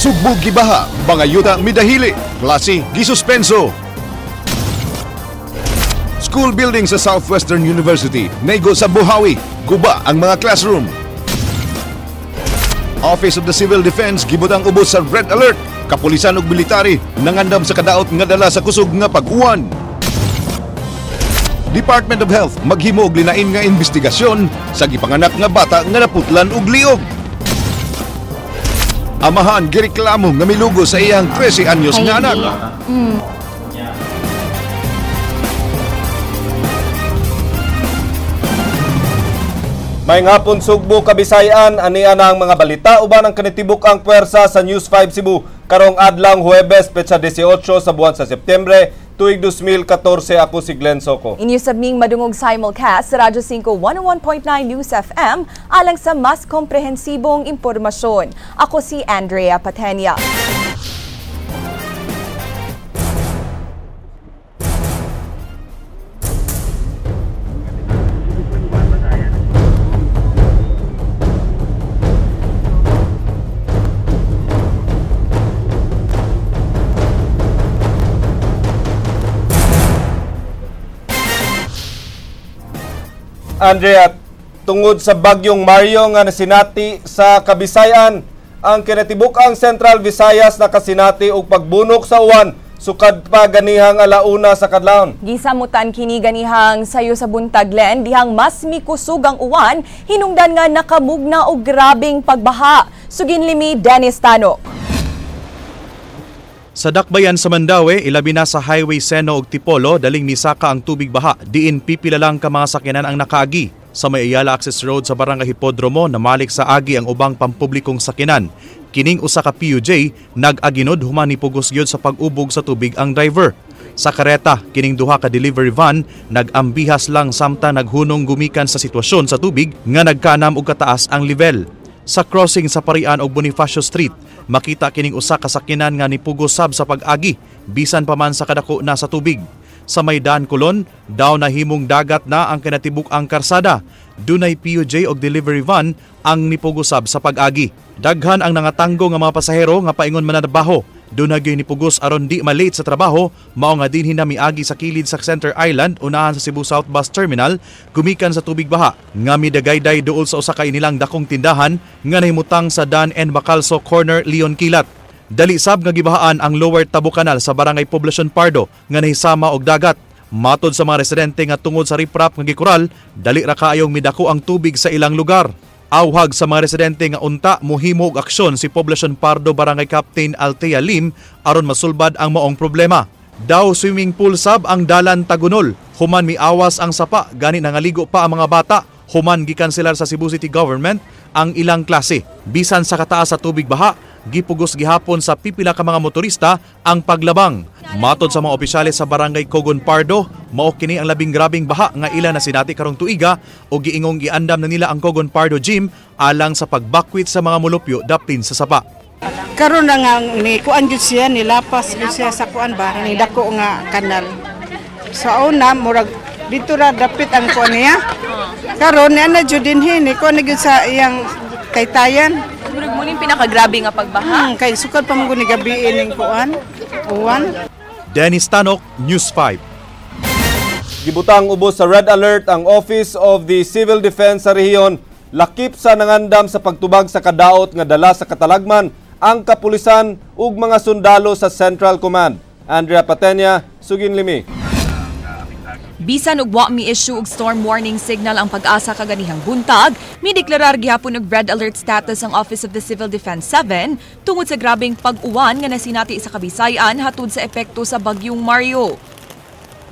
Sugbo gibaha, mga yuta midahili, klase gisuspenso. School building sa Southwestern University, naigo sa Buhawi, guba ang mga classroom. Office of the Civil Defense gibutang ubos sa red alert. Kapulisan ug military nangandam sa kadaot nga dala sa kusog nga pag-uwan. Department of Health maghimo og linain nga investigasyon sa gipanganak nga bata nga naputlan og liog. Amahan gireklamo nga milugo sa iyang 13 anyos nga anak. Maayong hapon Sugbo, Kabisayan, ania na ang mga balita uban ang kanitibok ang puwersa sa News 5 Cebu karong adlawng Huwebes, petsa 18 sa buwan sa Setyembre, tuig 2014. Ako si Glenn Soco. Inyo sabming madungog simulcast sa Radyo 5 101.9 News FM alang sa mas komprehensibong impormasyon. Ako si Andrea Patenia. Andrea, tungod sa bagyong Mario nga nasinati sa Kabisayan, ang kinatibuk-ang Central Visayas nakasinati og pagbunok sa uwan sukad pa ganihang alauna sa kadlawon. Gisamutan kini ganihang sayo sa buntag, Len, dihang mas mikusog ang uwan hinungdan nga nakamugna og grabeng pagbaha. Suginlimi Dennis Tano. Sa dakbayan sa Mandaue, ilabi na sa Highway Seno ug Tipolo, daling misaka ang tubig baha, diin pipila lang ka mga sakyanan ang nakaagi. Sa may Ayala Access Road sa Barangay Hipodromo, namalik sa agi ang ubang pampublikong sakyanan. Kining usa ka PUJ, nag-aginod human nipugos gyud sa pag-ubog sa tubig ang driver. Sa kareta, kining duha ka delivery van, nag-ambihas lang samtang naghunong gumikan sa sitwasyon sa tubig nga nagkanam og kataas ang level. Sa crossing sa Parian og Bonifacio Street, makita kining usa ka sakyanan nga nipugos sab sa pag-agi, bisan pa man sa kadako na sa tubig. Sa Maydan Colon, daw nahimong dagat na ang kinatibuk-ang karsada. Dunay PUJ og delivery van ang nipugos sab sa pag-agi. Daghan ang nangatanggo nga mga pasahero nga paingon mananabaho. Dunay gyud nipugos aron di malate sa trabaho, mao nga dinhi na miagi sa kilid sa Center Island unahan sa Cebu South Bus Terminal gumikan sa tubig baha nga midagayday duol sa usa ka inilang dakong tindahan nga nahimutang sa Dan and Bacalso Corner, Leon Kilat. Dali sab nga gibahaan ang Lower Tabo Canal sa Barangay Poblacion Pardo nga nahisama og dagat. Matod sa mga residente nga tungod sa riprap nga gikural, dali ra kaayong midako ang tubig sa ilang lugar. Awhag sa mga residente nga unta mohimo og aksyon si Poblacion Pardo Barangay Captain Altea Lim aron masulbad ang maong problema. Daw swimming pool sab ang dalan Tagunol, human miawas ang sapa gani nangaligo pa ang mga bata, human gikanselar sa Cebu City Government ang ilang klase. Bisan sa kataas sa tubig baha, gipugos gihapon sa pipila ka mga motorista ang paglabang. Matod sa mga opisyales sa Barangay Cogon Pardo, mao kini ang labing grabeng baha nga ila na sinati karong tuiga o giingong giandam na nila ang Cogon Pardo Gym alang sa pagbakwit sa mga mulupyo dapin sa sapa. Karon na nga ni kuan gyud siya, nilapas gyud siya sa kuan ba, ni dako nga kanal. Sa una murag dito ra dapit ang kuan niya. Karon niya na jud dinhi ni kuan na gyud sa iyang taytayan. Murag mo ning pinakagrabe nga pagbaha. Kay sukad pa man gud ni gabi ning kuan, uwan. Dennis Tanok, News 5. Gibutang ubos sa red alert ang Office of the Civil Defense sa rehiyon lakip sa nangandam sa pagtubag sa kadaot nga dala sa katalagman ang kapulisan ug mga sundalo sa Central Command. Andrea Patenia, sugin limi. Bisan og wa mi-issue og storm warning signal ang Pag-asa kaganihang buntag, mideklarar gihapon og red alert status ang Office of the Civil Defense 7 tungod sa grabeng pag-uwan nga nasinati sa Kabisayan hatud sa epekto sa bagyong Mario.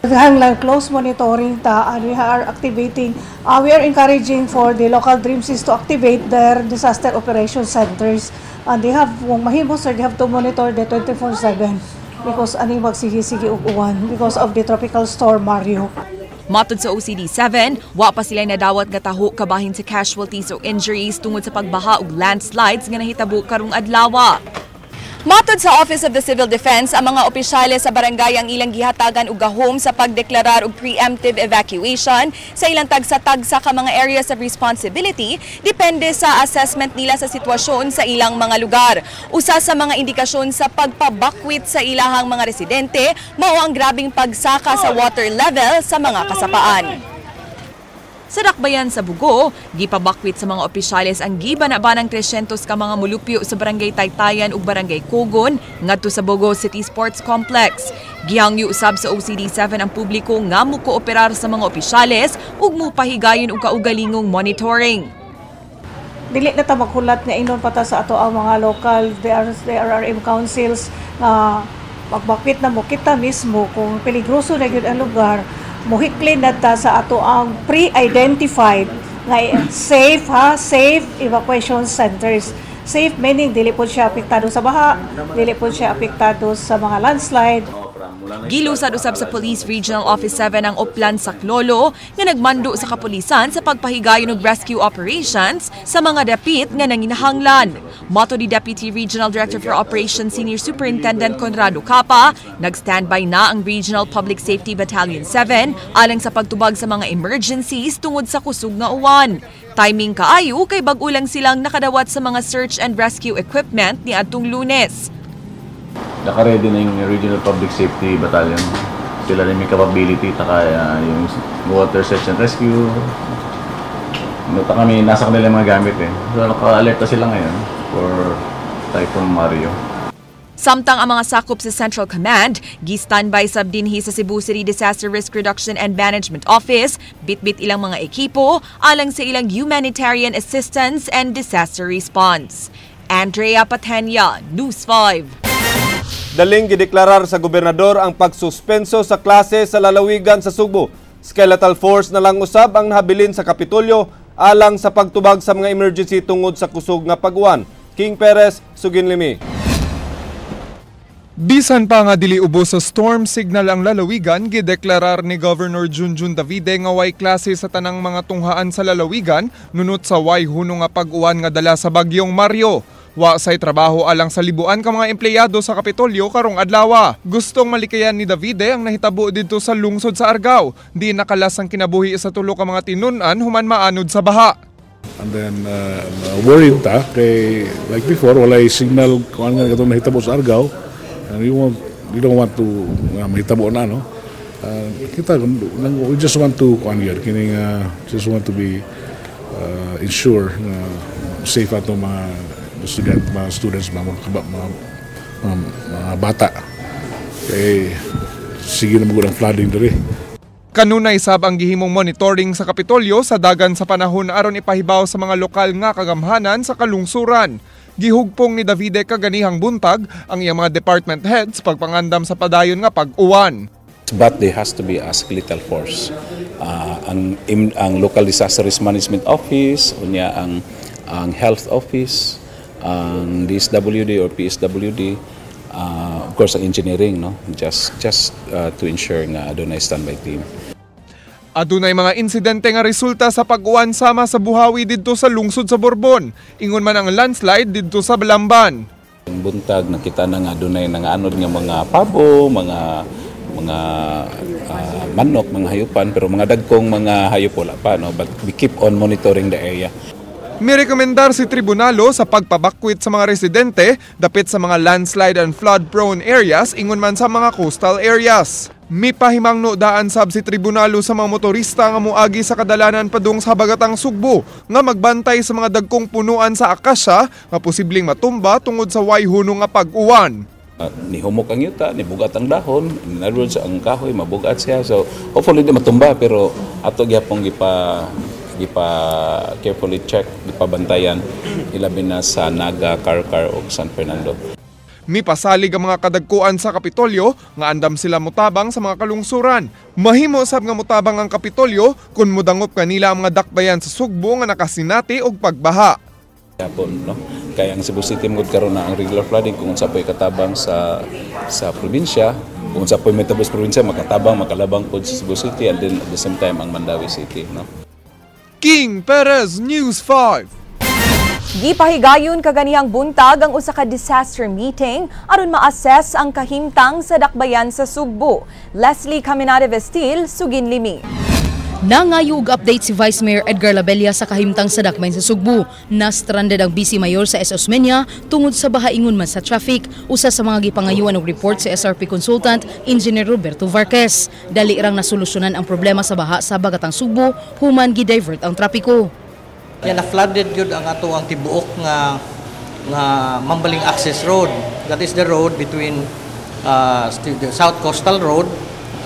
Hanglang close monitoring ta, and we are activating, we are encouraging for the local DRMCs to activate their disaster operation centers. And they have, kung mahimo sir, they have to monitor the 24/7 because ani magsige-sige og uwan because of the tropical storm Mario. Matod sa OCD 7, wa pa sila nadawat nga taho kabahin sa casualties o injuries tungod sa pagbaha ug landslides nga nahitabo karong adlaw. Matod sa Office of the Civil Defense, ang mga opisyales sa barangay ang ilang gihatagan og gahom sa pagdeklarar og preemptive evacuation sa ilang tagsa-tagsa ka mga areas of responsibility depende sa assessment nila sa sitwasyon sa ilang mga lugar. Usa sa mga indikasyon sa pagpabakwit sa ilahang mga residente mao ang grabing pagsaka sa water level sa mga kasapaan. Sa dakbayan sa Bugo, gipabakwit sa mga opisyales ang gibana-banang 300 ka mga mulupyo sa Barangay Taytayan ug Barangay Kogon ngadto sa Bogo City Sports Complex. Gihangyo usab sa OCD 7 ang publiko nga mukooperar sa mga opisyales ug mupahigayon og kaugalingong monitoring. Dili na ta maghulat nga ingnon pa ta sa ato ang mga local DRRM councils nga magbakwit na mo. Kita mismo, kung peligroso na gyud ang lugar, muhiklin na ta sa ato ang pre-identified nga safe, ha, safe evacuation centers. Safe meaning dili po siya apektado sa baha, dili po siya apektado sa mga landslide. Gilusad usab sa Police Regional Office 7 ang Oplan Saklolo nga nagmando sa kapulisan sa pagpahigayon og rescue operations sa mga dapit nga nanginahanglan. Matod ni Deputy Regional Director for Operations Senior Superintendent Conrado Capa, nag-standby na ang Regional Public Safety Battalion 7 alang sa pagtubag sa mga emergencies tungod sa kusog nga uwan. Timing kaayo kay bag-o lang silang nakadawat sa mga search and rescue equipment niadtong Lunes. Naka-ready na yung Regional Public Safety Battalion. Sila rin may capability, taka yung water search and rescue. Nota kami, nasa kanila yung mga gamit eh. So naka-alert na sila ngayon for Typhoon Mario. Samtang ang mga sakop sa Central Command, gi-standby sab dinhi sa Cebu City Disaster Risk Reduction and Management Office, bitbit ilang mga ekipo alang sa ilang humanitarian assistance and disaster response. Andrea Patenya, News 5. Daling gideklarar sa gobernador ang pagsuspenso sa klase sa lalawigan sa Sugbo. Skeletal force na lang usab ang nahabilin sa Kapitolyo alang sa pagtubag sa mga emergency tungod sa kusog nga pag-uwan. King Perez, Suginlimi. Bisan pa nga dili ubos sa storm signal ang lalawigan, gideklarar ni Governor Junjun Davide nga way klase sa tanang mga tunghaan sa lalawigan, nunot sa way huno nga pag-uwan nga dala sa bagyong Mario. Wa say trabaho alang sa libuan ka mga empleyado sa Kapitolyo karong adlaw. Gustong malikayan ni Davide ang nahitabo didto sa lungsod sa Argao. Di nakalas ang kinabuhi sa tulo ka mga tinun-an human maanod sa baha. And then worried ta kay like before, walay signal kung ano nga katong nahitabo sa Argao. And you don't want to mahitabo na, no. Kita we just want to kuan yun kining just want to be ensure na safe atong mga student, mga students, mga bata. Kay sige na magud ang flooding diri. Kanunay sab ang gihimong monitoring sa Kapitolyo sa dagan sa panahon aron ipahibaw sa mga lokal nga kagamhanan sa kalungsuran. Gihugpong ni Davide kaganihang buntag ang iyang mga department heads pagpangandam sa padayon nga pag-uwan. But there has to be a skeletal force. Ang local disaster risk management office, unya ang health office, ang DSWD or PSWD, of course ang engineering, no, just to ensure nga adunay standby team. Adunay mga insidente nga resulta sa pag-uwan sama sa buhawi didto sa lungsod sa Borbon. Ingon man ang landslide didto sa Balamban. Ang buntag nakita na nga adunay nangaanod nga mga pabo, mga manok, mga hayupan, pero mga dagkong mga hayop wala pa, no, but we keep on monitoring the area. Mirekomendar si Tribunalo sa pagpabakwit sa mga residente dapit sa mga landslide and flood-prone areas ingon man sa mga coastal areas. Mipahimangno daan sab si Tribunalo sa mga motorista nga moagi sa kadalanan padung sa Habagatang Sugbo nga magbantay sa mga dagkong punuan sa akasya nga posibleng matumba tungod sa way huno nga pag-uwan. Nihumok ang yuta, nibugat ang dahon, in other words, ang kahoy mabugat siya. So hopefully di matumba, pero ato gyapon gipa carefully check, gipabantayan, ilabi na sa Naga, Carcar ug San Fernando. Mipasalig ang mga kadagkuan sa Kapitolyo nga andam sila mutabang sa mga kalungsuran. Mahimo sab nga mutabang ang Kapitolyo kung mudangop kanila ang mga dakbayan sa Sugbo nga nakasinati og pagbaha. Yapon, no? Kaya ang Cebu City mo karon na ang regular flooding, kung unsa po'y katabang sa probinsya, kung unsa po'y mahitabo sa probinsya, makatabang, makalabang pod sa Cebu City and then at the same time ang Mandaue City, no? King Perez, News 5. Gipahigayon kaganihang buntag ang usa ka disaster meeting aron ma-assess ang kahimtang sa dakbayan sa Sugbo. Leslie Caminada Vestil, Suginlimi. Nangayo og update si Vice Mayor Edgar Labella sa kahimtang sa dakbayan sa Sugbo. Na-stranded ang Vice Mayor sa S. Osmeña tungod sa bahaingon man sa traffic. Usa sa mga gipangayuan og report si SRP consultant Engineer Roberto Varquez. Dali rang nasolusyonan ang problema sa baha sa Bagatang Sugbo human gi-divert ang trapiko. Yan, na-flooded yun ang ato ang tibuok nga Mambaling Access Road. That is the road between the South Coastal Road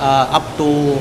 up to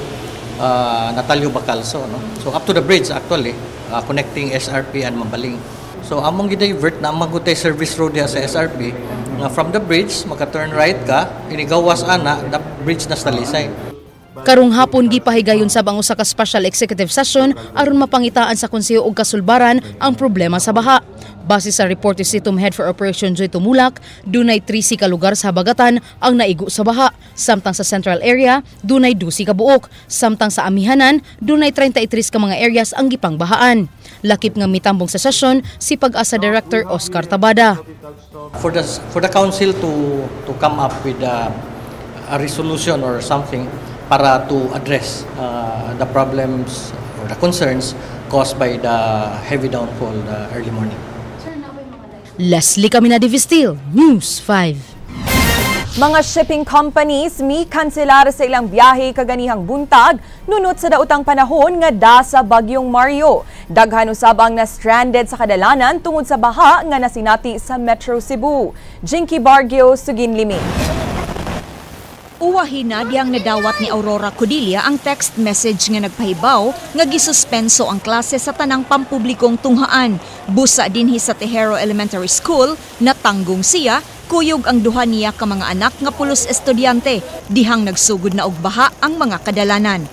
Natalio Bacalso, no? So up to the bridge actually, connecting SRP and Mambaling. So among gi-divert na ang magutay service road diha sa SRP nga from the bridge maka-turn right ka, inigawas ana the bridge na sa Talisay. Karong hapon gipahigayon sab ang usa ka special executive session aron mapangitaan sa konseho og kasulbaran ang problema sa baha. Base sa report ni Sitom Head for Operation Joy Tumulak, dunay 13 ka lugar sa habagatan ang naigo sa baha, samtang sa central area dunay 12 ka buok, samtang sa amihanan dunay 33 ka mga areas ang gipangbahaan. Lakip nga mitambong sa session si Pag-asa Director Oscar Tabada. For the council to come up with a resolution or something para to address the problems or the concerns caused by the heavy downfall the early morning. Leslie Caminada Vestil, News 5. Mga shipping companies mi kanselar sa ilang biyahe kaganihang buntag nunot sa daotang panahon nga da sa Bagyong Mario. Daghan usab ang na-stranded sa kadalanan tungod sa baha nga nasinati sa Metro Cebu. Jinky Bargio, Suginlimi. Uwahi na diyang nadawat ni Aurora Codilia ang text message nga nagpahibaw nga gisuspenso ang klase sa tanang pampublikong tunghaan. Busa dinhi sa Tejero Elementary School, natanggong siya, kuyog ang duha niya ka mga anak nga pulos estudyante, dihang nagsugod na og baha ang mga kadalanan.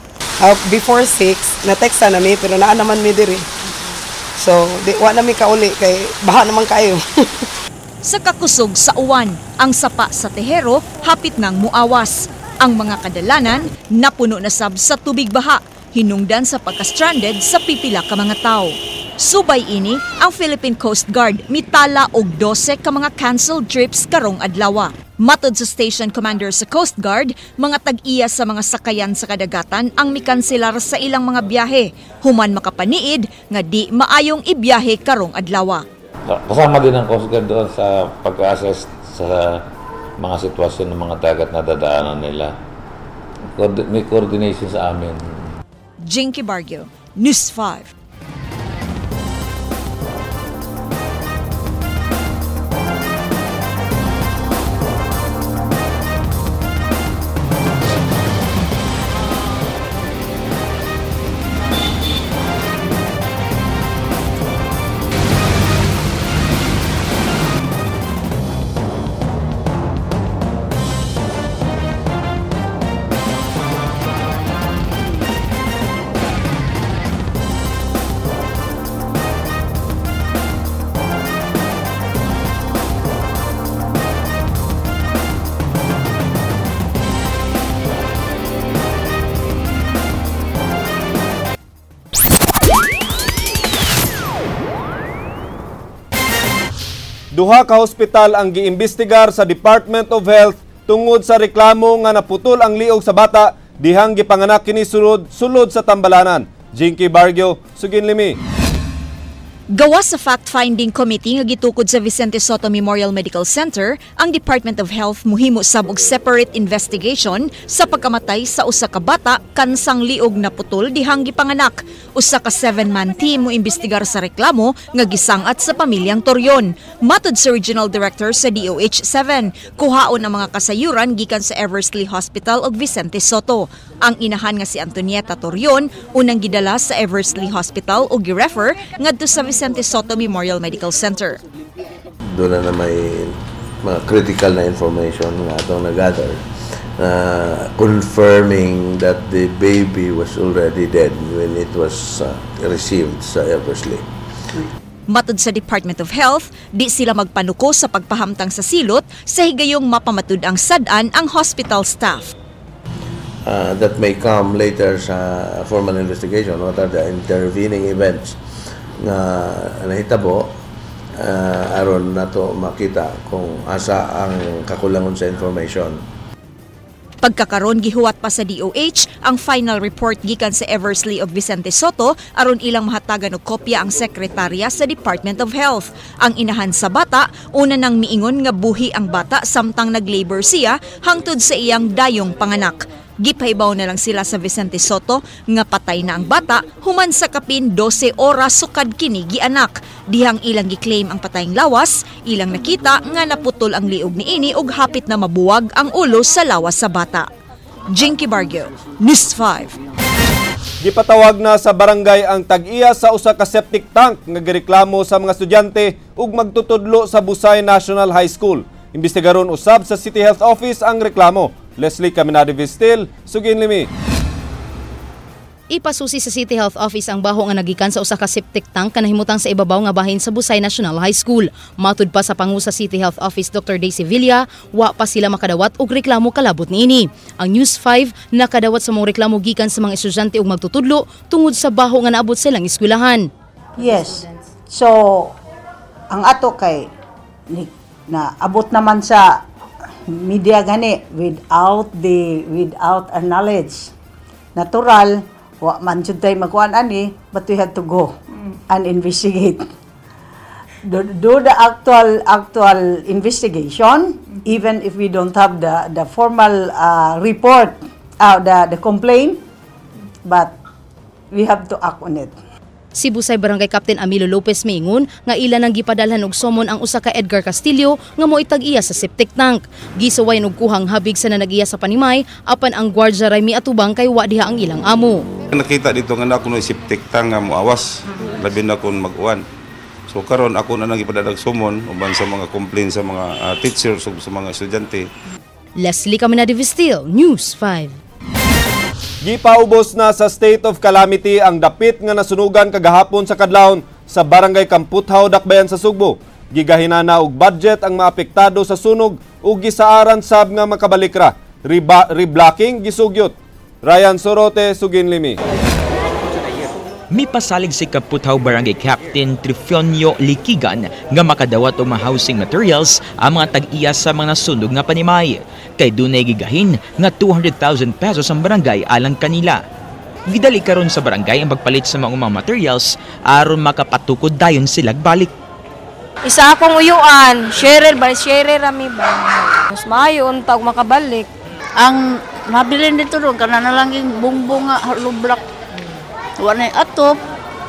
Before 6, na-text na mi, pero naa naman mi diri. So, di, wa na mi kauli kay baha naman kayo. Sa kakusog sa uwan, ang sapa sa Tejero hapit nang muawas. Ang mga kadalanan napuno na sab sa tubig baha, hinungdan sa pagka-stranded sa pipila ka mga tao. Subay ini, ang Philippine Coast Guard mitala og 12 ka mga canceled trips karong adlawa. Matod sa station commander sa Coast Guard, mga tag-iya sa mga sakayan sa kadagatan ang mikanselar sa ilang mga biyahe, human makapaniid nga di maayong ibiyahe karong adlawa. Kasama din ang Coast Guard doon sa pag-assess sa mga sitwasyon ng mga dagat na dadaanan nila. May coordination sa amin. Jinky Bargio, News 5. Duha ka hospital ang giimbestigar sa Department of Health tungod sa reklamo nga naputol ang liog sa bata dihang gipanganak kini sulod sa tambalanan. Jinky Bargio, Suginlimi. Gawas sa fact-finding committee nga gitukod sa Vicente Sotto Memorial Medical Center, ang Department of Health muhimo sab og separate investigation sa pagkamatay sa usa ka bata kansang liog na putol dihang gipanganak. Usa ka 7-man team moimbestigar sa reklamo nga gisangat sa pamilyang Torion. Matod sa Regional Director sa DOH 7, kuhaon ang mga kasayuran gikan sa Eversley Hospital ug Vicente Sotto. Ang inahan nga si Antonieta Torion unang gidala sa Eversley Hospital ug girefer ngadto sa Vicente Sotto Memorial Medical Center. Doon na may mga critical na information nga atong nag-gather confirming that the baby was already dead when it was received sa Eversley. Matod sa Department of Health, di sila magpanuko sa pagpahamtang sa silot sa higayong mapamatud ang sad-an ang hospital staff. That may come later sa formal investigation. What are the intervening events nga nahitabo Aron nato makita kung asa ang kakulangon sa information. Pagkakaron, gihuwat pa sa DOH ang final report gikan sa Eversley of Vicente Soto aron ilang mahatagan og kopya ang sekretarya sa Department of Health. Ang inahan sa bata una nang miingon nga buhi ang bata samtang naglabor siya hangtod sa iyang dayong panganak. Gipahibaw na lang sila sa Vicente Soto nga patay na ang bata human sa kapin 12 oras sukad kini gianak. Dihang ilang giklaim ang patayng lawas, ilang nakita nga naputol ang liog niini ug hapit na mabuwag ang ulo sa lawas sa bata. Jinky Barrio, News 5. Gipatawag na sa barangay ang tag-iya sa usa ka septic tank nga gireklamo sa mga estudyante ug magtutudlo sa Busay National High School. Imbestigaron usab sa City Health Office ang reklamo. Leslie Caminade Vistil, Sugin Limi. Ipasusi sa City Health Office ang baho nga nagikan sa usa ka septic tank kanahimutang sa ibabaw nga bahin sa Busay National High School. Matud pa sa pangu sa City Health Office Dr. Daisy Villa, wa pa sila makadawat og reklamo kalabot niini. Ang News 5 nakadawat sa mga reklamo gikan sa mga estudyante ug magtutudlo tungod sa baho nga naabot sa ilang eskwelahan. Yes. So ang ato kay na abot naman sa media gani without our knowledge. Natural, wa man jud tay magkuan ani, but we had to go and investigate. Do the actual investigation, even if we don't have the formal report, the complaint, but we have to act on it. Si Busay Barangay Captain Amilo Lopez miingon nga ila nang gipadalhan og somon ang usa ka Edgar Castillo nga mo'y tag-iya sa septic tank. Gisuwayan og kuhang habig sa nanag-iya sa panimay apan ang gwardiya ray miatubang kay wa diha ang ilang amo. Nakita dito nga na kuno septic tank nga moawas, labi na kun mag-uwan. So karon ako na nang gipadalag sumon uban sa mga complaint sa mga teachers ug sa mga estudyante. Leslie Caminade Vistil, News 5. Gipaubos na sa state of calamity ang dapit nga nasunugan kagahapon sa kadlawon sa Barangay Kamputhaw, Dakbayan sa Sugbo. Gigahina na og budget ang maapektado sa sunog ug gisaaran sab nga makabalik ra. Reblocking gisugyot. Ryan Sorote, Sugin Limi. Mipasalig si Kamputhaw Barangay Captain Trifonio Likigan nga makadawat og mga housing materials ang mga tag-iya sa mga nasunog nga panimay. Kay dunay gigahin nga 200,000 pesos ang barangay alang kanila. Gidali karon sa barangay ang pagpalit sa mga materials aron makapatukod dayon sila balik. Isa akong uyuan, sharer ba, sharer rami ba. Mas maayo unta og makabalik. Ang nabilin dito ron kana na lang yung bungbong nga hollow block. Wa nay atop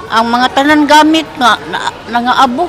ang mga tanan gamit nga nangaabo.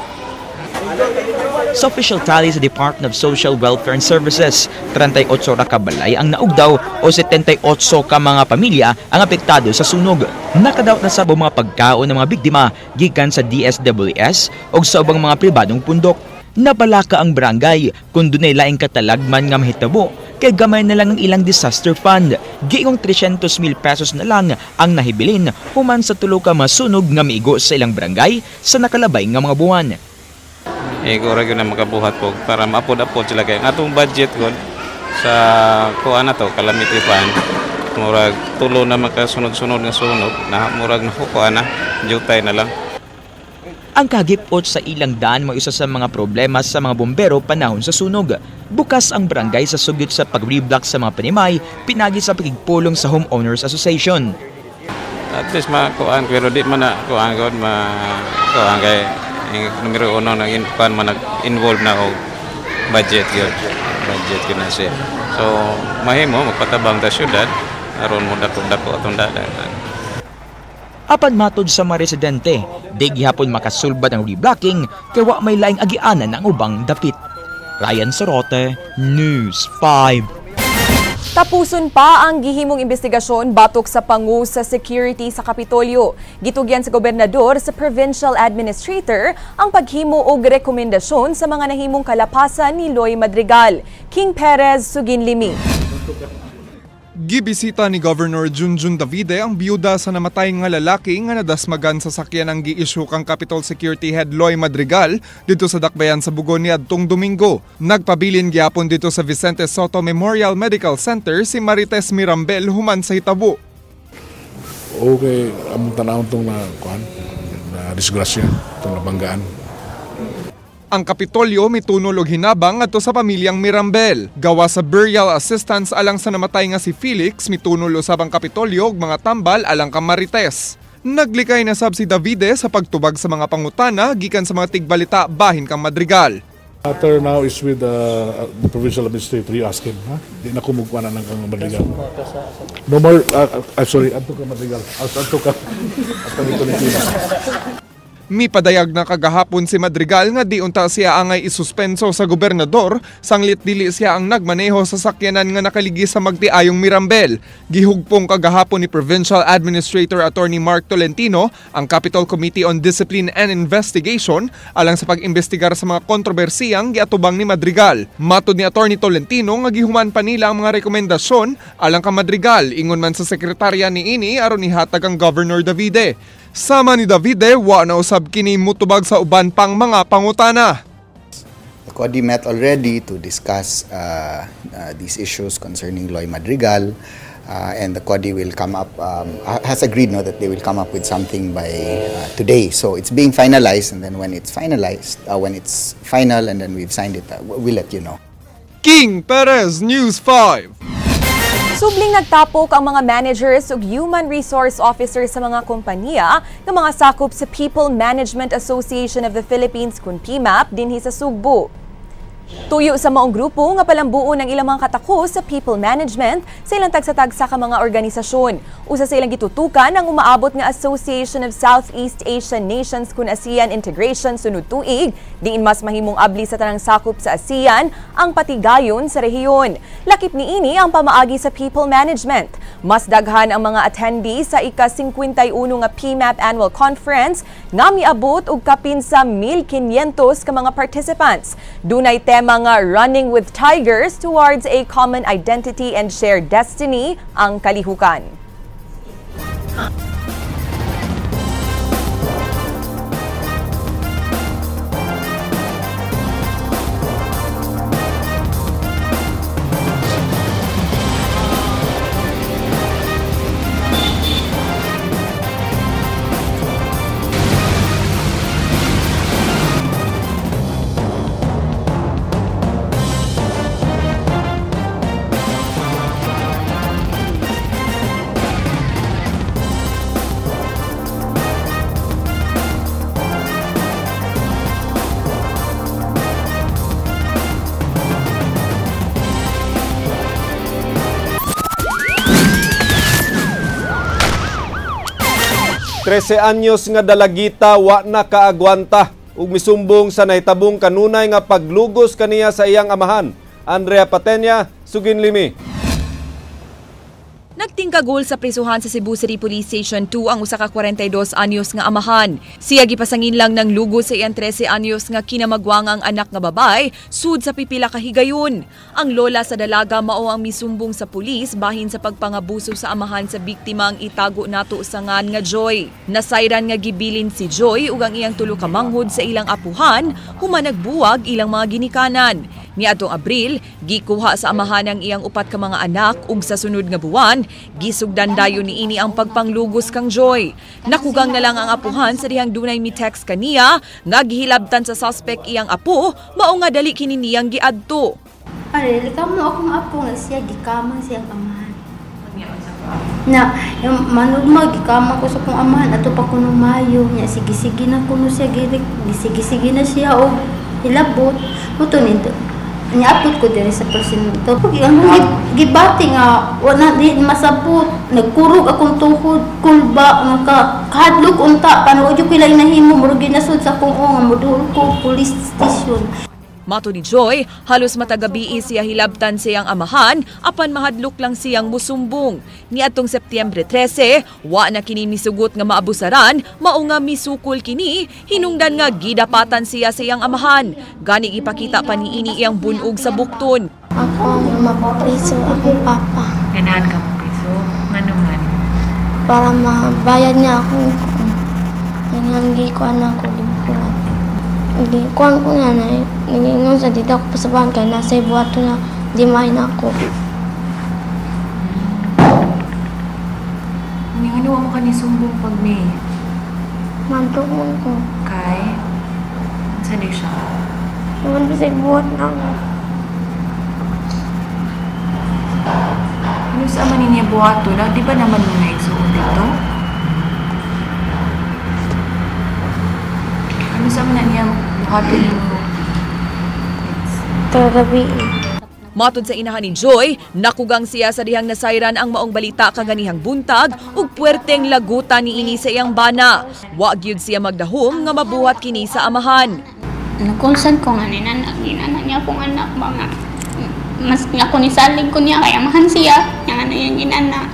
Sa official tally sa Department of Social Welfare and Services, 38 ra ka balay ang naugdaw o 78 ka mga pamilya ang apektado sa sunog. Nakadawat na sab ang mga pagkaon ng mga biktima gikan sa DSWS o sa ubang mga pribadong pundok. Nabalaka ang barangay kung dunay laing katalagman nga mahitabo kay gamay na lang ang ilang disaster fund. Giingong 300,000 pesos na lang ang nahibilin human sa tulo ka masunog nga miigo sa ilang barangay sa nakalabay nga mga buwan. Igo ra gyud na makabuhat po para maapod-apod sila kay ang atong budget gud sa kuan na to calamity fund murag tulo na makasunod-sunod nga sunog na murag nakukuha na jutay na lang. Ang kagipot sa ilang daan may isa sa mga problema sa mga bombero panahon sa sunog. Bukas ang barangay sa sugyot sa pag-reblock sa mga panimay, pinagi sa pakigpulong sa Homeowners Association. At least makuan pero di man na kuan gud makuan kay numero uno nang kuan man nag-involve na og budget gyud. Budget gyud na siya. So mahimo magpatabang ta syudad aron mo dako-dako atong dalan. Apan matod sa mga residente, di gihapon makasulbad ang reblocking kay wa may laing agianan ang ubang dapit. Ryan Sorote, News 5. Tapuson pa ang gihimong investigasyon batok sa pangu sa security sa Kapitolyo. Gitugyan sa gobernador sa provincial administrator ang paghimo og rekomendasyon sa mga nahimong kalapasan ni Loy Madrigal. King Perez, Suginlimi. Gibisita ni Governor Junjun Davide ang biyuda sa namatay nga lalaki nga nadasmagan sa sakyan ang gi-issue kang Capitol Security Head Loy Madrigal dito sa Dakbayan sa Bugo niadtong Domingo. Nagpabilin gyapon dito sa Vicente Soto Memorial Medical Center si Marites Mirambel human sa hitabo. Okay, among tanawon tong na kuan na disgrasya tong nabanggaan. Ang Kapitolyo mitunol og hinabang ngadto sa pamilyang Mirambel. Gawa sa burial assistance alang sa namatay nga si Felix, mitunol usab ang Kapitolyo og mga tambal alang kang Marites. Naglikay na sab si Davide sa pagtubag sa mga pangutana gikan sa mga tigbalita bahin kang Madrigal. Matter now is with the provincial administrator. You ask him. Ha? Di na kumugkuha na ng kang Madrigal. No more, sorry, adto ka Madrigal. Adto ka. Adto Tolentino. Mipadayag na kagahapon si Madrigal nga di unta siya angay isuspenso sa gobernador, sanglit dili siya ang nagmaneho sa sakyanan nga nakaligi sa magtiayong Mirambel. Gihugpong kagahapon ni Provincial Administrator Attorney Mark Tolentino ang Capitol Committee on Discipline and Investigation alang sa pag-imbestigar sa mga kontrobersiyang giatubang ni Madrigal. Matod ni Attorney Tolentino nga gihuman pa nila ang mga rekomendasyon alang ka Madrigal, ingon man sa sekretarya niini aron ihatag ang Governor Davide. Sama ni Davide, wa na usab kini mutubag sa uban pang mga pangutana. The CODI met already to discuss these issues concerning Loy Madrigal, and the CODI will come up, has agreed no, that they will come up with something by today. So it's being finalized, and then when it's finalized, when it's final and then we've signed it, we'll let you know. King Perez, News 5. Subling nagtapok ang mga managers ug human resource officers sa mga kompanya nga mga sakop sa People Management Association of the Philippines kun PMAP dinhi sa Sugbo. Tuyo sa maong grupo nga palambuon ang ilang mga katako sa people management sa ilang tagsa-tagsa ka mga organisasyon. Usa sa ilang gitutukan ang umaabot nga Association of Southeast Asian Nations kun ASEAN Integration sunod tuig, diin mas mahimong abli sa tanang sakop sa ASEAN ang patigayon sa rehiyon. Lakip niini ang pamaagi sa people management. Mas daghan ang mga attendees sa ika-51 nga PMAP Annual Conference nga miabot og kapin sa 1,500 ka mga participants. Dunay tema nga Running with Tigers Towards a Common Identity and Shared Destiny ang kalihukan. 13 anyos nga dalagita wa na kaagwanta ug misumbong sa nahitabong kanunay nga paglugos kaniya sa iyang amahan. Andrea Patenya, sugin limi. Nagtingkagol sa prisuhan sa Cebu City Police Station 2 ang usa ka 42 anyos nga amahan. Siya gipasangin lang ng lugos sa iyang 13 anyos nga kinamagwangang anak nga babay sud sa pipila ka higayon. Ang lola sa dalaga mao ang misumbong sa pulis bahin sa pagpangabuso sa amahan sa biktima ang itago nato sa ngan nga Joy. Nasayran nga gibilin si Joy ug ang iyang tulo ka manghod sa ilang apuhan human nagbuwag ilang mga ginikanan. Niadtong Abril, gikuha sa amahan ang iyang upat ka mga anak ug sa sunod nga buwan, gisugdan dayon niini ang pagpanglugos kang Joy. Nakugang na lang ang apuhan sa dihang dunay mi-text kaniya nga gihilabtan sa suspect iyang apo, mao nga dali kini niyang giadto. Are, kamo akong apo nga siya gikamang siyang amahan. Na yung manugma gikamang ko sa akong amahan ato pa kuno mayo nya sige-sige na kuno siya girik, sige-sige na siya og hilabot. Muto nito. Niabot ko diri sa presinto. Ang gibati nga wala di masabot, nagkurog akong tuhod, kulba nga ka kahadlok unta paano jud ko ilang nahimo murag ginasud sa akong nga moduol ko police station. Mato ni Joy, halos matagabi siya hilabtan siyang amahan apan mahadlok lang siyang musumbong. Niadtong Setyembre 13, wa na kini misugot nga maabusaran, mao nga misukol kini, hinungdan nga gidapatan siya sa iyang amahan. Gani ipakita pa niini iyang bunog sa bukton. Ako ang mapapriso akong papa. Ganahan ka mapriso? Ngano man? Para mabayad niya ako. Ang gikuan ako liburan. Hindi, kuhan ko na na. Nangingon sa dito ako pasabahan kaya nasa ibuhato na di main ako. Ano mo ka ni sumbong pag ni? Mantok mo ko. Kay? Unsa ni siya? Naman bisag buhat na ako. Ano sa man niya buhato na? Di ba naman mo naigsuon dito? Ano sa man niya buhato nimo? Kagabi. Matod sa inahan ni Joy, nakugang siya sa dihang nasayran ang maong balita kaganihang buntag ug puwerteng lagutan niini sa iyang bana. Wa gyud siya magdahom nga mabuhat kini sa amahan. Nagkunsan ko nga ninanak niya akong anak mga mas ako ni salig ko niya kay amahan siya nga ano yung ginana.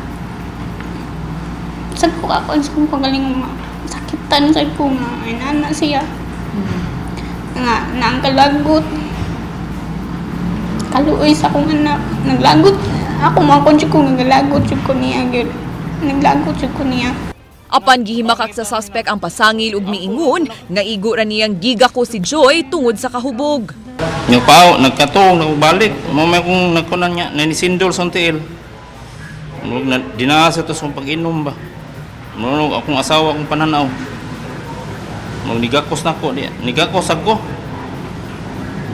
Sad ko ako sa kong pagaling mga sakitan sad ko nga inana siya. Nga naang kalagot. Kaluoy sa akong anak, naglagot. Ako mga konsyo ko, naglagot siya ko niya. Naglagot siya ko niya. Apan gihimakak sa suspect ang pasangil ug miingon nga igo ra niyang giga ko si Joy tungod sa kahubog. Nagpao, nagkatuong, nagbalik. Mamaya kong nagkunan niya, nanisindol sa tiil. Dinasa ito sa pag-inom ba. Murag akong asawa akong pananaw. Nigakos na ko, nigakos ako.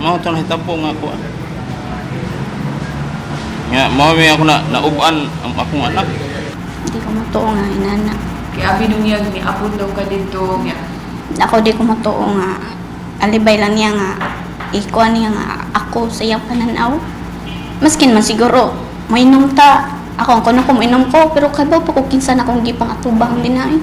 Mao to nahitabo nga ako. Nga, mao may ako na nauban ang akong anak. Hindi ko matuo nga inana. Kaya abi nung niya niapon daw ka dito nga. Ako di ko matuo nga alibay lang niya nga ikuan niya nga ako sa iyang pananaw. Maskin man siguro mainom ta. Ako ang kuno ko mainom ko pero kabaw pa ko kinsa na akong gipang-atubang dinay.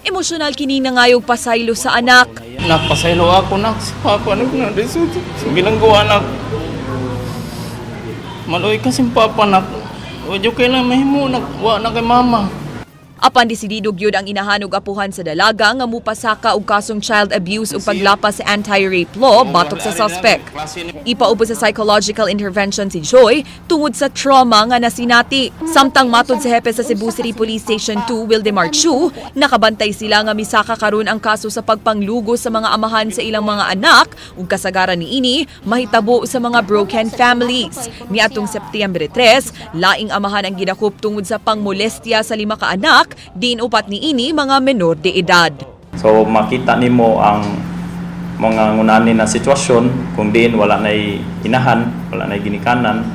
Emosyonal kini nangayog pasaylo sa anak. Napasaylo ako nak si papa nak na result. So bilanggo anak. Maloy kasi papa nak. Ojo kailan mahimo nak wa na kay mama. Apan desidido gyud ang inahan ug apuhan sa dalaga nga mupasaka og kasong child abuse ug paglapas sa anti-rape law batok sa suspect. Ipaubos sa psychological intervention si Joy tungod sa trauma nga nasinati. Samtang matod sa hepe sa Cebu City Police Station 2, Wildemar Chu, nakabantay sila nga misaka karon ang kaso sa pagpanglugo sa mga amahan sa ilang mga anak ug kasagaran niini mahitabo sa mga broken families. Niadtong Setyembre 3, laing amahan ang gidakop tungod sa pangmolestya sa 5 ka anak, din upat niini mga menor de edad. So makita nimo ang mga ngunani na sitwasyon kung diin wala nay inahan, wala nay ginikanan,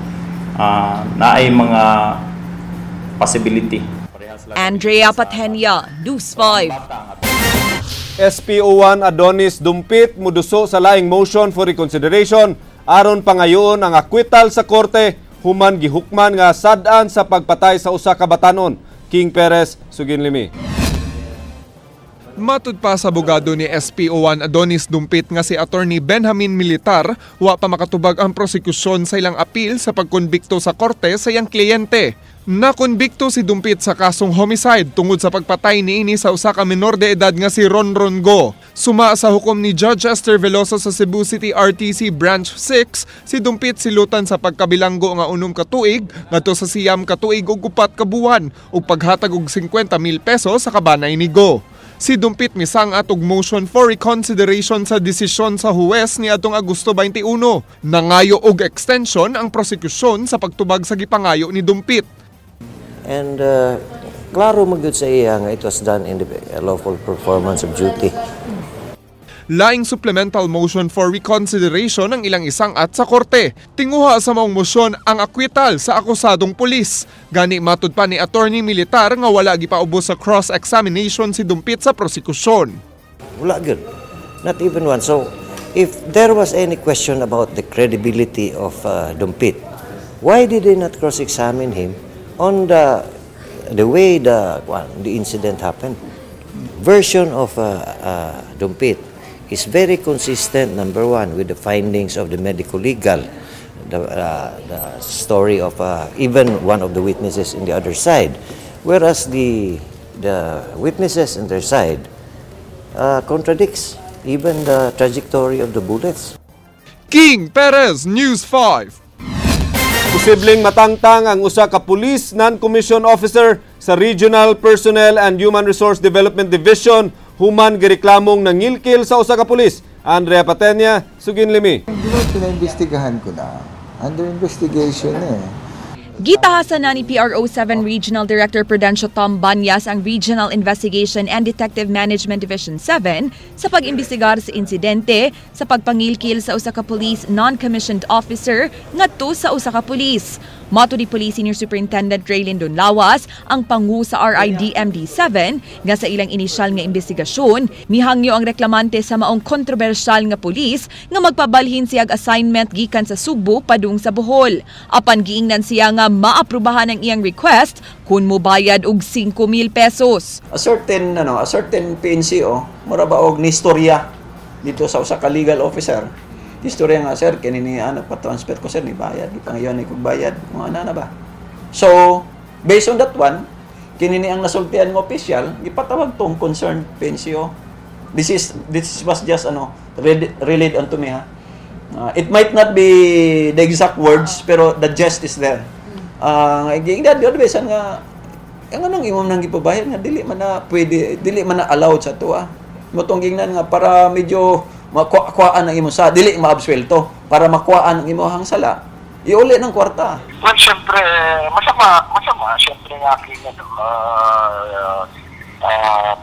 naay mga possibility. Andrea Patenia, News 5. SPO1 Adonis Dumpit muduso sa laing motion for reconsideration aron pangayoon ang acquittal sa korte human gihukman nga sad-an sa pagpatay sa usa ka batanon. King Perez, Suginlimi. Matud pa sa abogado ni SPO1 Adonis Dumpit nga si Attorney Benjamin Militar, wa pa makatubag ang prosekusyon sa ilang apil sa pagkonbikto sa korte sa iyang kliyente. Nakonbikto si Dumpit sa kasong homicide tungod sa pagpatay niini sa usa ka menor de edad nga si Ron Rongo. Suma sa hukom ni Judge Esther Veloso sa Cebu City RTC Branch 6, si Dumpit silutan sa pagkabilanggo nga 6 ka tuig ngadto sa 9 ka tuig ug 4 ka buwan ug paghatag og 50,000 pesos sa kabanay ni Go. Si Dumpit misangat og motion for reconsideration sa desisyon sa huwes niadtong Agosto 21. Nangayo og extension ang prosekusyon sa pagtubag sa gipangayo ni Dumpit. And klaro magyud sa iya nga it was done in the lawful performance of duty. Laing supplemental motion for reconsideration ang ilang isangat sa korte. Tinguha sa maong mosyon ang acquittal sa akusadong pulis. Gani matud pa ni Attorney Militar nga wala gipaubos sa cross-examination si Dumpit sa prosekusyon. Wala gyud. Not even one. So if there was any question about the credibility of Dumpit, why did they not cross-examine him on the way the incident happened? Version of Dumpit is very consistent, number one, with the findings of the medical legal, the story of even one of the witnesses in the other side, whereas the witnesses in their side contradicts even the trajectory of the bullets. King Perez, News 5. Posibleng matangtang ang usa ka police non-commissioned officer sa Regional Personnel and Human Resource Development Division human gireklamong nangilkil sa usa ka pulis. Andrea Patenia, Suginlimi. Pinaimbestigahan ko na. Under investigation eh. Gitahasan na ni PRO 7 Regional Director Prudencio Tom Banyas ang Regional Investigation and Detective Management Division 7 sa pag-imbestigar sa insidente sa pagpangilkil sa usa ka police non-commissioned officer ngadto sa usa ka police. Mato ni Police Senior Superintendent Raylin Dunlawas, ang pangu sa RIDMD 7 nga sa ilang inisyal nga investigasyon, mihangyo ang reklamante sa maong kontrobersyal nga pulis nga magpabalhin siyag assignment gikan sa Sugbo padung sa Bohol. Apan giingnan siya nga maaprubahan ang iyang request kung mobayad og 5,000 pesos. A certain PNCO, mura ba og nistorya dito sa usa ka legal officer. Istorya nga, "Sir, kini ni ano, pa-transfer ko, sir, ni bayad, gipangayon ni kog bayad," mga ana na ba. So, based on that one, kini ni ang nasultian nga official, gipatawag tong concerned PNCO. This was just ano, relayed onto me, ha. It might not be the exact words, pero the gist is there. Giingnan gyud bisan nga ang anong imong nang gipabayad nga dili man na pwede, dili man na allowed sa tuwa. Motong gingnan nga para medyo makuhaan ang imong sa dili maabswelto, para makuhaan ang imong sala, iuli ng kwarta. Well, syempre, masama, masama, syempre ng aking ano,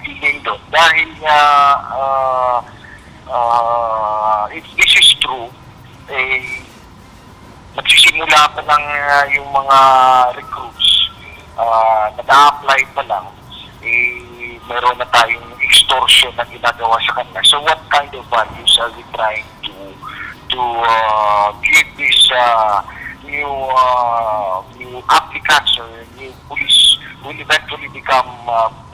feeling doon. Dahil nga, if this is true, eh, nagsisimula pa lang yung mga recruits, nag-a-apply pa lang, eh, meron na tayong extortion na ginagawa sa kanila. So what kind of values are we trying to give this new applicants or new police who will eventually become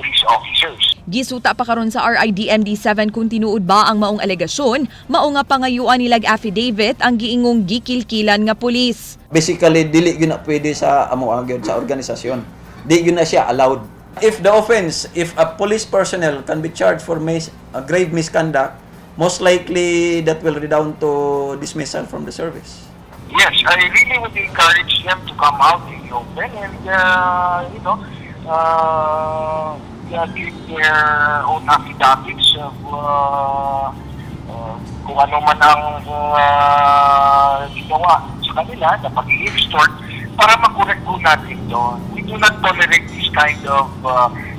police officers? Gisuta pa karon sa RIDMD 7 kung tinuod ba ang maong alegasyon, mao nga pangayuan nilag affidavit ang giingong gikilkilan nga pulis. Basically, dili gyud na pwede sa amo gyud sa organisasyon. Di gyud na siya allowed. If the offense, if a police personnel can be charged for a grave misconduct, most likely that will redound to dismissal from the service. Yes, I really would encourage them to come out in the open and yeah, give their own affidavits of kung ano man ang ginawa sa kanila na pag-extort para makorek po natin doon. We do not tolerate this kind of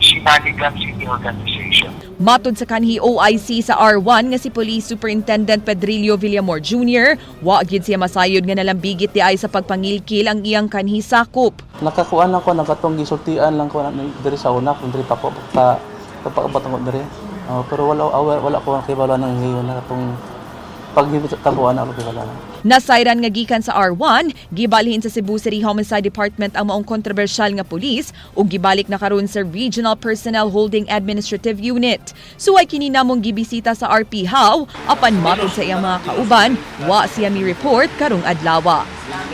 shenanigans in the organization. Matod sa kanhi OIC sa R1 nga si Police Superintendent Pedrillo Villamor Jr., wa gid siya masayod nga nalambigit di ay sa pagpangilkil ang iyang kanhi sakop. Nakakuan lang ko, nakatong gisultian lang ko na diri sa una kung diri pa ko pa papaabot ako diri. Pero wala wala ko kibalo ng hiyo na katong pagtabuan ako kibalo. Nasayran nga gikan sa R1, gibalhin sa Cebu City Homicide Department ang maong kontrobersyal nga pulis ug gibalik na karon sa Regional Personnel Holding Administrative Unit. Suway kini namong gibisita sa RP How, apan matod sa iyang mga kauban, wa siya mi report karong adlaw.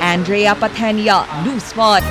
Andrea Patenia, News 5.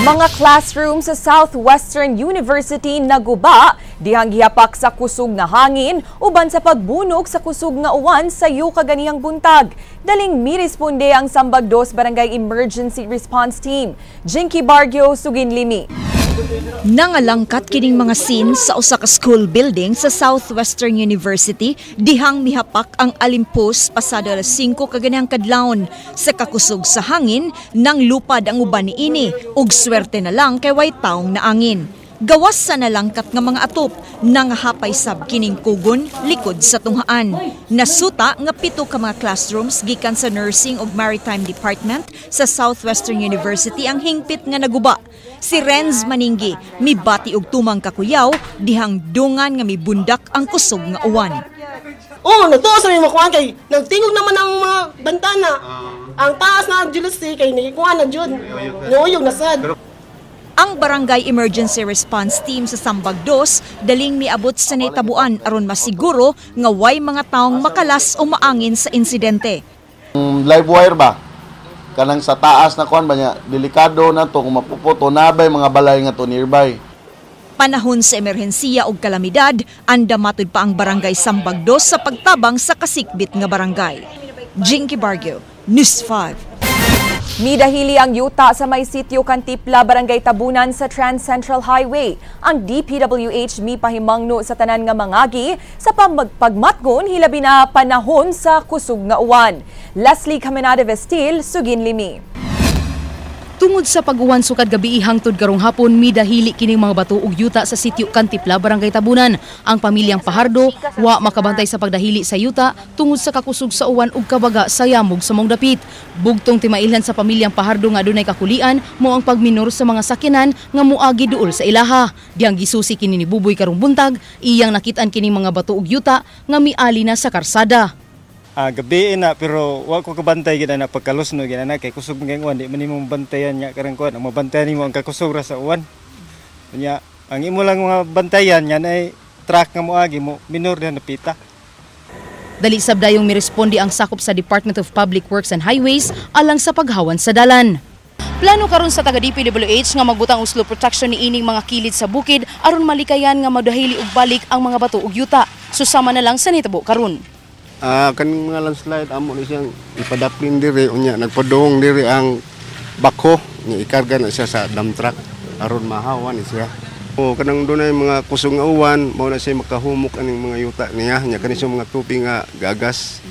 Mga classroom sa Southwestern University naguba dihang gihapak sa kusog nga hangin uban sa pagbunog sa kusog nga uwan sa kaganihang buntag. Daling miresponde ang Sambag Dos Barangay Emergency Response Team. Jinky Bargio, Sugin Limi. Nangalangkat kining mga scene sa usa ka school building sa Southwestern University dihang mihapak ang alimpos pasado alas 5 kaganihang kadlawon. Sa kakusog sa hangin, nang lupad ang uban niini ug swerte na lang kay way taong naangin. Gawas sa nalangkat nga mga atop, nangahapay sab kining kugon likod sa tunghaan. Nasuta nga 7 ka mga classrooms gikan sa Nursing ug Maritime Department sa Southwestern University ang hingpit nga naguba. Si Renz Maninggi mibati og tumang kakuyaw dihang dungan nga mibundak ang kusog nga uwan. Oh, natuo sa may makuha kay nagtingog naman ang mga bantana. Ang taas na jealousy kay nikuha na jud. Niuyog na sad. Ang Barangay Emergency Response Team sa Sambag 2 daling miabot sa nitabuan aron masiguro nga way mga taong makalas o maangin sa insidente. Live wire ba? Kanang sa taas na kuan ba niya, delikado na to kung mapuputo na bay mga balay nga to nearby. Panahon sa emerhensiya og kalamidad, anda matud pa ang Barangay Sambag 2 sa pagtabang sa kasikbit nga barangay. Jinky Bargo, News 5. Midahili ang yuta sa may sitio Kantipla, Barangay Tabunan sa Trans-Central Highway. Ang DPWH mipahimangno sa tanan nga mangagi sa pagmatgon hilabi na panahon sa kusog nga uwan. Leslie Caminada Vestil, Sugin Limi. Tungod sa pag-uwan sukad gabi hangtod karong hapon, midahili kining mga bato ug yuta sa sitio Kantipla, Barangay Tabunan. Ang pamilyang Pahardo wa makabantay sa pagdahili sa yuta tungod sa kakusog sa uwan ug kabaga sa yamog sa mong dapit. Bugtong timailhan sa pamilyang Pahardo nga adunay kakulian mo ang pagminor sa mga sakyanan nga muagi duol sa ilaha. Diyang gisusi kini ni Buboy karong buntag, iyang nakit-an kining mga bato ug yuta nga miali na sa karsada. Gabi na pero wa ko kabantay gid na pagkalusno gid na kay kusog man uwan di man nimo mabantayan nya karang kuan ang mabantayan nimo ang kakusog ra sa uwan. Nya ang imo lang mga bantayan nya nay truck nga moagi mo minor na napita. Dali sab dayong miresponde ang sakop sa Department of Public Works and Highways alang sa paghawan sa dalan. Plano karon sa taga DPWH nga magbutang og slope protection niining mga kilid sa bukid aron malikayan nga madahili og balik ang mga bato ug yuta. Susama na lang sa nitabo karon. Kaning mga landslide amo ni siyang ipadaplin diri unya nagpadung diri ang bako ni ikarga na siya sa dump truck aron mahawa ni siya. O kanang dunay mga kusog nga uwan mao na siya makahumok aning mga yuta niya nya kani siya mga tupi nga gagas.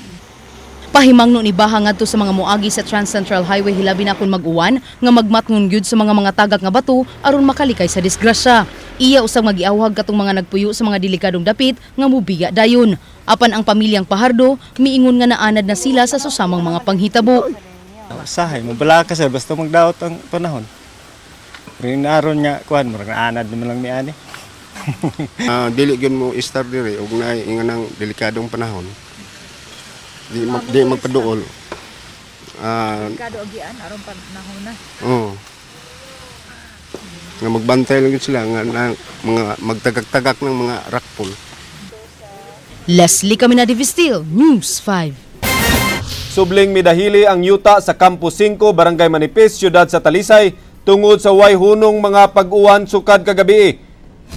Pahimangno ni Baha ngadto sa mga moagi sa Trans-Central Highway hilabi na kun mag-uwan nga magmatngon gyud sa mga tagak nga bato aron makalikay sa disgrasya. Iya usab nga giawhag katong mga nagpuyo sa mga delikadong dapit nga mobiya dayon. Apan ang pamilyang Pahardo miingon nga naanad na sila sa susamang mga panghitabo. Sahay mabala ka sir basta magdaot ang panahon. Ring naron nga kuan murag naanad naman lang mi ani. Dili gyud mo istar diri og naay inganang delikadong panahon. Di magpaduol. Delikado agian aron panahon na. Oo. Nga magbantay lang sila nga na, mga magtagak-tagak ng mga rockpool. Leslie Caminada Vestil, News 5. Subling midahili ang yuta sa Campo 5, Barangay Manipis, Siyudad sa Talisay, tungod sa way hunong mga pag-uwan sukad kagabi.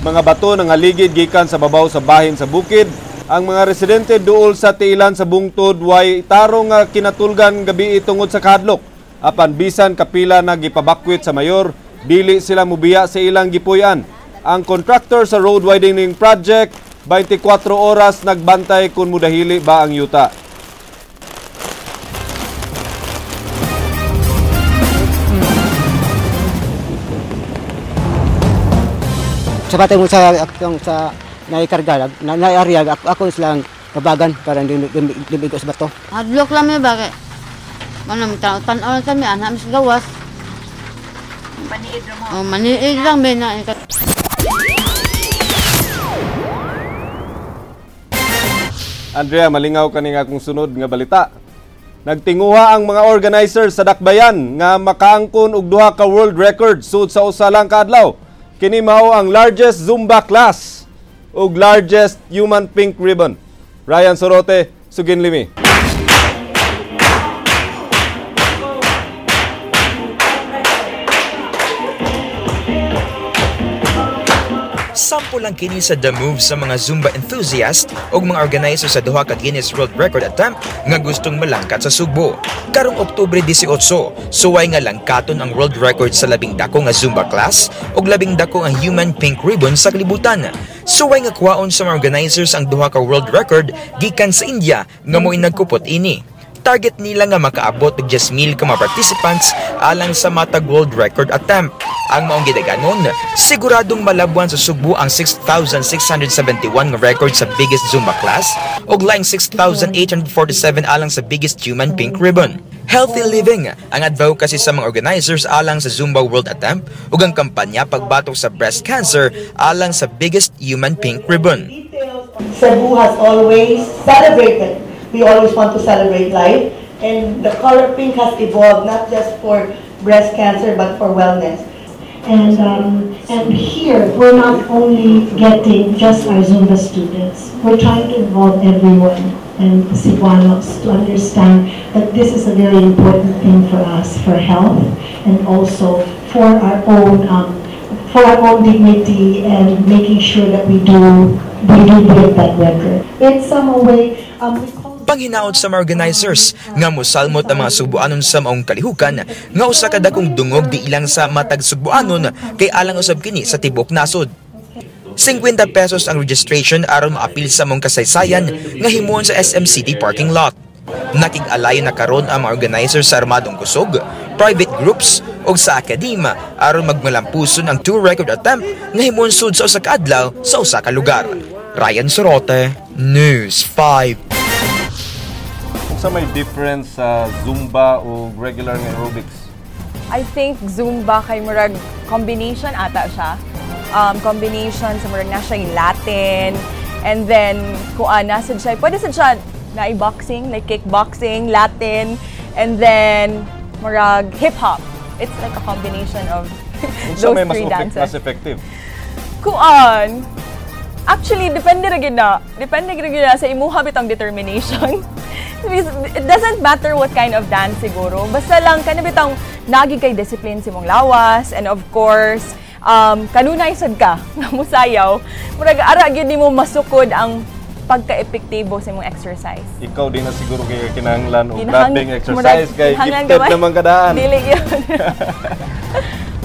Mga bato nangaligid gikan sa babaw sa bahin sa bukid. Ang mga residente duol sa tiilan sa bungtod way tarong nga kinatulgan gabi tungod sa kahadlok. Apan bisan kapila na gipabakwit sa mayor, dili sila mubiya sa ilang gipuy-an. Ang contractor sa road widening project 24 oras nagbantay kung mudahili ba ang yuta. Sa patay mo sa akong sa naikarga, naiarya, ako silang kabagan para hindi lumigo sa bato. Hadlok lang may bakit? Manam, tanaw lang kami, anak sa gawas. Maniid lang mo? Oh, maniid lang may na. Andrea, malingaw kaning akong sunod nga balita. Nagtinguha ang mga organizers sa Dakbayan nga makaangkon og duha ka world record sud sa usa lang ka adlaw. Kini mao ang largest Zumba class ug largest human pink ribbon. Ryan Sorote, Sugin Limi. Sample lang kini sa The Move sa mga Zumba enthusiast o mga organizer sa duha ka Guinness World Record attempt nga gustong malangkat sa Sugbo. Karong Oktubre 18, suway nga langkaton ang world record sa labing dako nga Zumba class ug labing dako ang human pink ribbon sa kalibutan. Suway nga kuwaon sa mga organizers ang duha ka world record gikan sa India nga mo'y nagkupot ini. Target nila nga makaabot og 10,000 ka mga participants alang sa matag world record attempt. Ang maong gidaganon, siguradong malabuan sa Sugbo ang 6,671 nga record sa biggest Zumba class ug laing 6,847 alang sa biggest human pink ribbon. Healthy living ang advocacy sa mga organizers alang sa Zumba World Attempt ug ang kampanya pagbatok sa breast cancer alang sa biggest human pink ribbon. Cebu has always celebrated. We always want to celebrate life, and the color pink has evolved not just for breast cancer but for wellness. And here, we're not only getting just our Zumba students, we're trying to involve everyone and the Cebuanos to understand that this is a very important thing for us, for health, and also for our own dignity and making sure that we do break that record. It's a way, we Panghinaot sa mga organizers nga mosalmot ang mga Sugbuanon sa maong kalihukan nga usa ka dakong dungog di ilang sa matag Sugbuanon kay alang usab kini sa tibuok nasod. 50 pesos ang registration aron maapil sa maong kasaysayan nga himuon sa SM City parking lot. Nakig-alayon na karon ang mga organizers sa Armadong Kusog, private groups ug sa akadema aron magmalampuson ang two record attempt nga himuon sud sa usa ka adlaw sa usa ka lugar. Ryan Sorote, News 5. Unsa may difference sa Zumba o regular nga aerobics? I think Zumba kay murag combination ata siya. Combination sa murag na siya yung Latin and then kuan na sad siya, pwede sad siya na boxing, like kickboxing, Latin, and then murag hip hop. It's like a combination of Unsa those may mas three dances. Mas effective? Kuan. Actually, depende ra gyud na. Depende ra gyud na sa imuha bitang determination. It doesn't matter what kind of dance siguro. Basta lang kana bitang nagi kay discipline sa imong lawas and of course, kanunay sad ka nga musayaw. Murag ara gyud nimo masukod ang pagka-epektibo sa imong exercise. Ikaw di na siguro kay kinahanglan og grabeng exercise murag kay kinahanglan gifted gamay. Naman kadaan. Dili gyud.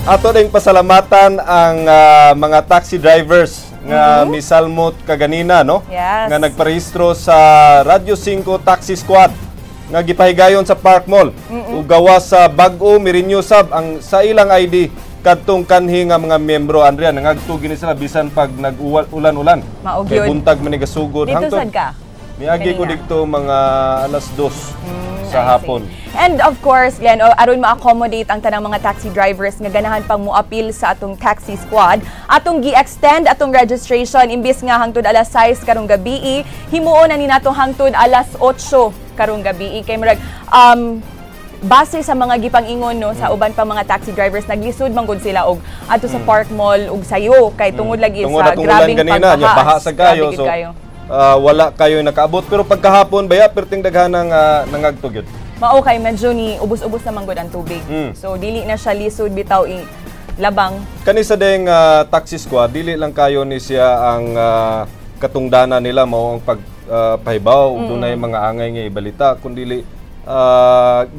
Ato ding pasalamatan ang mga taxi drivers nga misalmot kaganina, no? Yes. Nga nagparehistro sa Radyo 5 Taxi Squad nga gipahigayon sa Park Mall. Ug gawas sa bag-o mirenew sab ang sa ilang ID kadtong kanhi nga mga miyembro. Andrea, nangagto gini sila bisan pag nag-ulan-ulan. Mao Kay gyud. buntag man ni gasugod. Dito sad ka? Miagi ko Kanina. didto mga alas 2 sa I see. hapon. And of course, Glenn, aron ma-accommodate ang tanang mga taxi drivers nga ganahan pang moapil sa atong taxi squad, atong gi-extend atong registration. Imbis nga hangtod alas 6 karong gabi, himuon na ni nato hangtod alas 8 karong gabi kay murag base sa mga gipang-ingon, no, sa uban pa mga taxi drivers, naglisod man gud sila og adto sa Park Mall og sayo kay tungod lagi Tungod sa atong ulan grabeng ganina, nya pagbaha. baha sa kayo. Grabe gid So kayo. Wala kayo nakaabot, pero pagkahapon baya perting daghan ng nangagto gyud. Mao kay medyo ni ubos-ubos na man gud ang tubig. So dili na siya lisod bitaw i labang. Kani sa deng taxi squad, dili lang kayo ni siya ang katungdana nila mao ang pag pahibaw ug dunay mga angay nga ibalita, kundili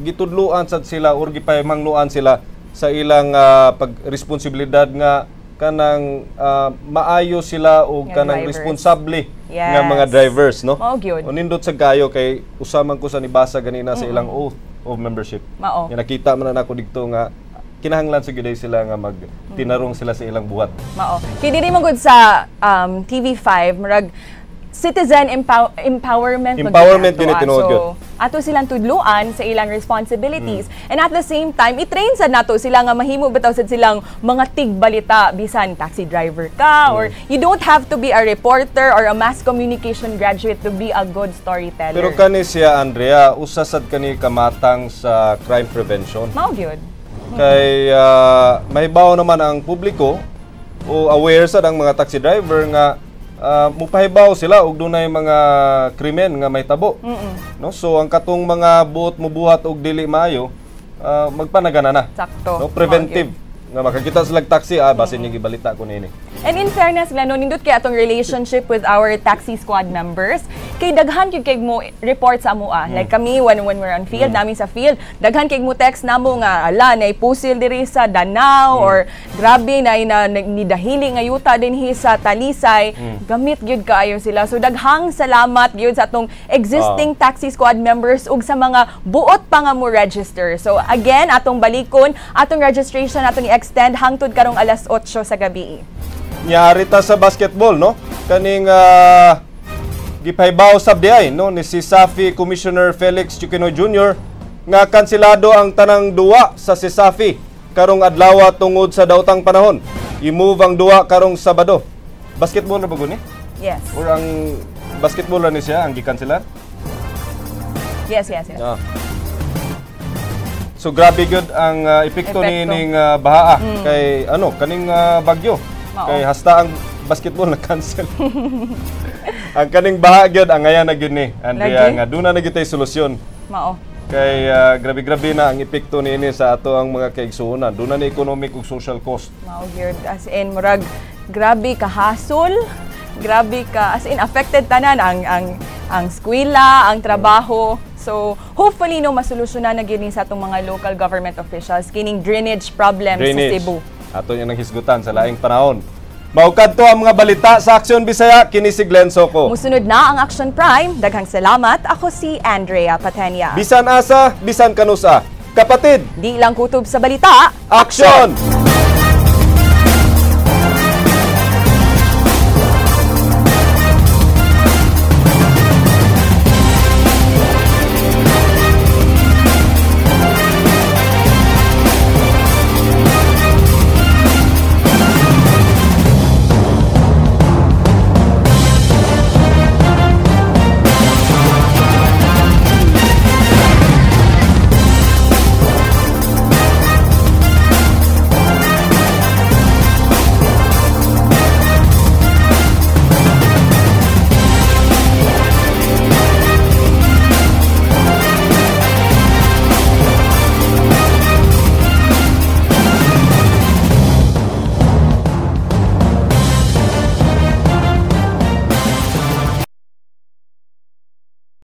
gitudluan sad sila or gipamangluan sila sa ilang pagresponsibilidad nga kanang maayo sila og nga kanang drivers. Responsable nga mga drivers, no? Mao gyud. O nindot sa kayo kay usa man ko sa nibasa ganina sa ilang oath of membership. Mao. Nga nakita man na nako didto nga kinahanglan sa gyud sila nga magtinarong sila sa ilang buhat. Mao. Kay diri man gud sa TV5, murag citizen empowerment man gud Empowerment ato, gyud ni tinuod So, gyud. Ato silang tudluan sa ilang responsibilities and at the same time i-train sad nato sila nga mahimo bitaw sad silang mga tigbalita bisan taxi driver ka or you don't have to be a reporter or a mass communication graduate to be a good storyteller. Pero kani siya, Andrea, usa sad kani kamatang sa crime prevention. Mao gyud. Kay mahibaw naman ang publiko o aware sad ang mga taxi driver nga mupahibaw sila og dunay mga krimen nga mahitabo. No? So ang katong mga buot mubuhat og dili maayo, magpanagana na. Sakto. No, preventive. Nga makakita sila og taxi, ah, basin yung ibalita ko niini. And in fairness, Glenn, no, nindot kay atong relationship with our taxi squad members. Kay daghan gyud kay mo report sa amoa. Like kami when we're on field, namin sa field, daghan kay mo text namo nga ala nay pusil diri sa Danao or grabe na nidahili nga yuta dinhi sa Talisay. Gamit gyud kaayo sila. So daghang salamat gyud sa atong existing taxi squad members ug sa mga buot pa nga mo register. So again, atong balikon, atong registration atong i-extend hangtod karong alas 8 sa gabi. Nyari ta sa basketball, no? Kaning gipahibaw sab diay, no, ni CESAFI Commissioner Felix Tiquinoy Jr. nga kanselado ang tanang duwa sa CESAFI karong adlaw tungod sa daotang panahon. I-move ang duwa karong Sabado. Basketball na ba guni? Yes. Or ang basketball ra ni siya ang gikanselar? Yes. Ah. So grabe gyud ang epekto ni Epekto. ning bahaa kay ano kaning bagyo. Mao. Kay hasta ang basketball na cancel. Ang kaning baha gyud ang ngayon na gyud ni Andrea Lagi. nga duna na gyud tay solusyon. Mao. Kay grabe-grabe na ang epekto niini sa ato ang mga kaigsuonan. Duna ni economic ug social cost. Mao gyud, as in murag grabe ka hasol, grabe ka, as in affected tanan ang eskwela, ang trabaho. So hopefully, no, masolusyonan na gyud ni sa atong mga local government officials kining drainage problem sa Drainage. Cebu. Ato yung nanghisgutan sa laing panahon. Mao kadto ang mga balita sa Aksyon Bisaya, kini si Glenn Soco. Musunod na ang Action Prime. Daghang salamat. Ako si Andrea Patenia. Bisan asa, bisan kanusa. Kapatid, di lang kutob sa balita. Aksyon!